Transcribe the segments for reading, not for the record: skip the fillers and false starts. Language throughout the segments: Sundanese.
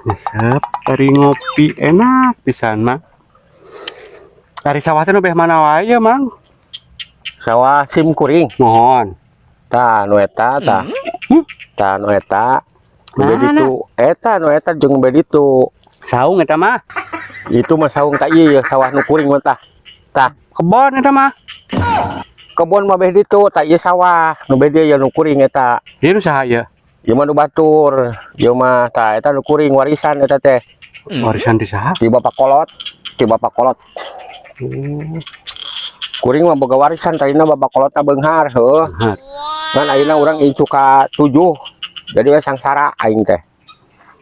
Nyesep dari ngopi enak pisan mah. Dari sawah teh nu beh mana wae ya, Mang? Sawah sim kuring. Mohon. Tah, nu eta tah. Tah, nu eta. Nu Mana? Ditu eta, nu eta jeung be ditu. Saung eta mah. Itu mah saung, tah, ieu ya sawah nu kuring mah, tah. Tah. Kebon eta mah. Kebon mah beh ditu, tah, ieu sawah. Nu beh dieu ya nu kuring eta. Ieu nu saha ieu? Ieu mah nu batur. Ieu mah, tah, eta nu kuring warisan eta teh. Warisan di saha? Di bapak kolot, di bapak kolot. Kuring mah boga warisan, tadina bapak kolotna beunghar heuh. Hah. Ngan ayeuna urang incu ka 7. Jadi we sangsara aing teh.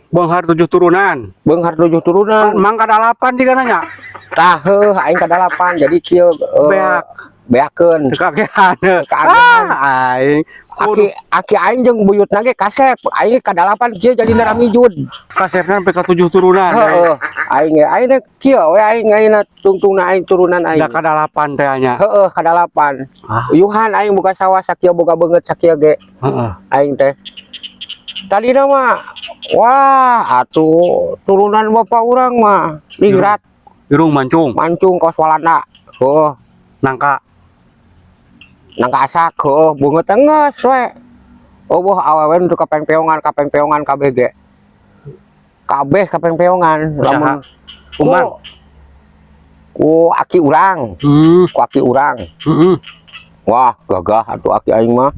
Beunghar tujuh turunan. Beunghar tujuh turunan. Mang kadalapan juga nanya. Tah, heuh, aing kadalapan, jadi kieu Beak. Beakeun. Kagehan. Kagehan. Ah, aing. Aki aki aing jeung buyutna ge kasep, aing kadalapan kieu jadi naramijud. Kasepna sampai ka tujuh turunan. Heeh, aing ge aing teh kieu we, aing ayeuna tungtungna aing, turunan aing. Da kadalapan teh nya. Heeh, kadalapan. Ah. Uyuhan aing buka sawah sakieu, boga beungeut sakieu ge aing teh. Tadina mah, wah, atuh turunan bapak urang mah ningrat. Irung mancung. Mancung kos Walanda. Heuh. Nangka. Nangka asak, heuh, beungeut teh geus we. Oh, boh, awewe nu kapengpeongan, kapengpeongan kabeh ge. Kabeh kapengpeongan lamun Umar. Ku aki urang, ku aki urang. Wah, gagah atuh aki aing mah.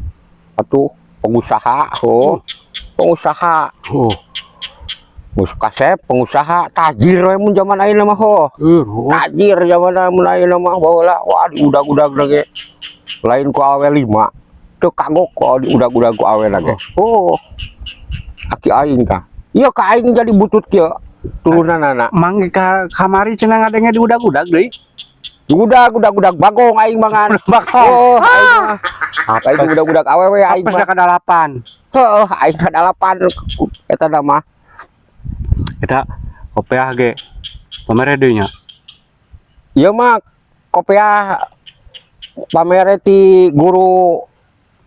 Atuh pengusaha, oh. Pengusaha. Oh. Geus kasep pengusaha, tajir we mun zaman ayeuna mah, ho. Oh. Tajir zaman mun ayeuna mah, baheula wah, diudag-udag ge. Lain ku awe lima. Teu kagok ku diudag-udag ku awe ge. Oh. Aki aing tah. Iya, ka aing jadi butut kieu turunanana. Mang ka kamari cenah ngadenge diudag-udag deui. Udag udag udag bagong aing mangan. Bagong. Oh, aing mah. Aing udag-udag awewe aing Apes mah. Da kadalapan. Heeh, aing kadalapan eta mah. Eta kopiah ge pamere deui nya. Ieu mah kopiah pamere ti guru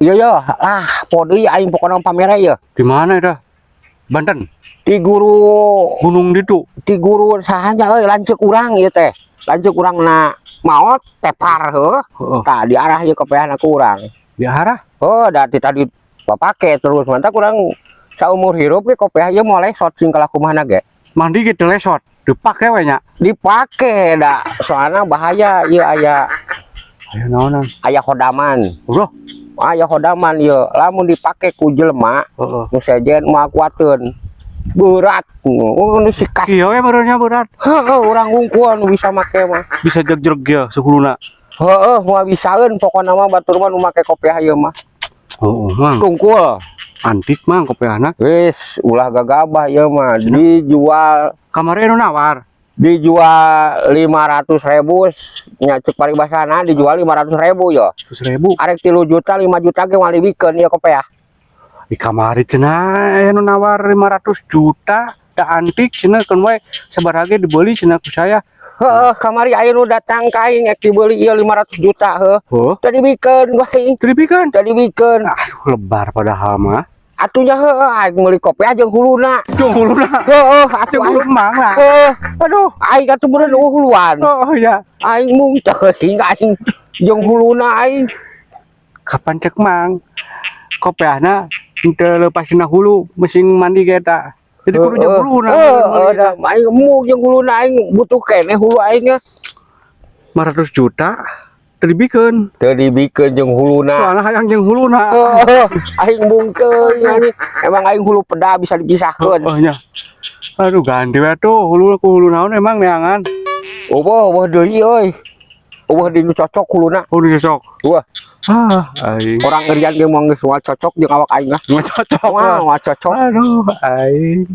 ieu ya lah, po deui aing, pokona pamere ieu. Di mana eta? Banten. Ti guru Gunung ditu. Ti guru sahanya euy, lanceuk urang ieu teh. Lanceuk urang na maot tepar, heuh. Tah, diarah ieu kopiahna ku urang. Diarah. Oh, da ti tadi bapake terus, mantap urang saumur hirup ge kopiah ieu moal lesot sing kalah kumaha ge. Mandi gitu lesot. Dipake we nya. Dipake da, soalna bahaya ieu, aya Aya naonan? Aya hodaman. Udah. Aya hodaman ieu, lamun dipake ku jelema nu sejen moal kuateun. Berat. Oh, nu sikat. Iya we barunya berat. Heeh, urang hungkul nu bisa make mah. Bisa jeg-jeg ya sukuluna. Heeh, moal bisaeun pokona mah, batur mah nu make kopiah ieu mah. Heeh, Mang. Tungkul. Antik, Mang, kopiahna. Wis, ulah gagabah ieu mah dijual. Kamari anu nawar. Dijual 500 ribu nya, cek paribasana dijual 500 ribu yo. 100.000. Arek 3 juta, 5 juta ge moal dibikeun ieu kopiah. Di kamari cenah aya nu nawar 500 juta. Da antik cenah, keun we sabaraha ge dibeli cenah ku saya. Heeh, kamari aya nu datang ka aing, ek dibeli ieu 500 juta, heuh. Oh, Teu dibikeun ku aing. Teu dibikeun. Teu dibikeun. Aduh, lebar padahal mah. Atuh nya heueuh, aing meuli kopiah jeung huluna. Jeung huluna. Heeh, atuh Jeung hulu aing. Mang lah. Heuh, Aduh. aing atuh meureun euweuh huluan. Oh iya. Aing mung teuing aing jeung huluna aing. Kapan cek Mang? Kopiahna teu leupas dina hulu, mesin mandi ge eta. Jadi kudu jeung huluna. Heeh, da aing mung jeung huluna, aing butuh keneh hulu aing nya. 500 juta teu dibikeun. Teu dibikeun jeung huluna. Soalnya hayang jeung huluna. Heeh, aing mung teuing anjing. Emang aing hulu peda bisa dipisahkeun. Oh nya. Aduh, ganti we tuh hulu ku hulu naon emang neangan. Euweuh, euweuh deui euy. Euweuh deui nu cocok huluna. Hulu cocok. Wah. Ah, aing. Orang ngerian ge moal, geus moal cocok jeung awak aing lah. Nggak cocok. Wah, moal cocok. Aduh, aing.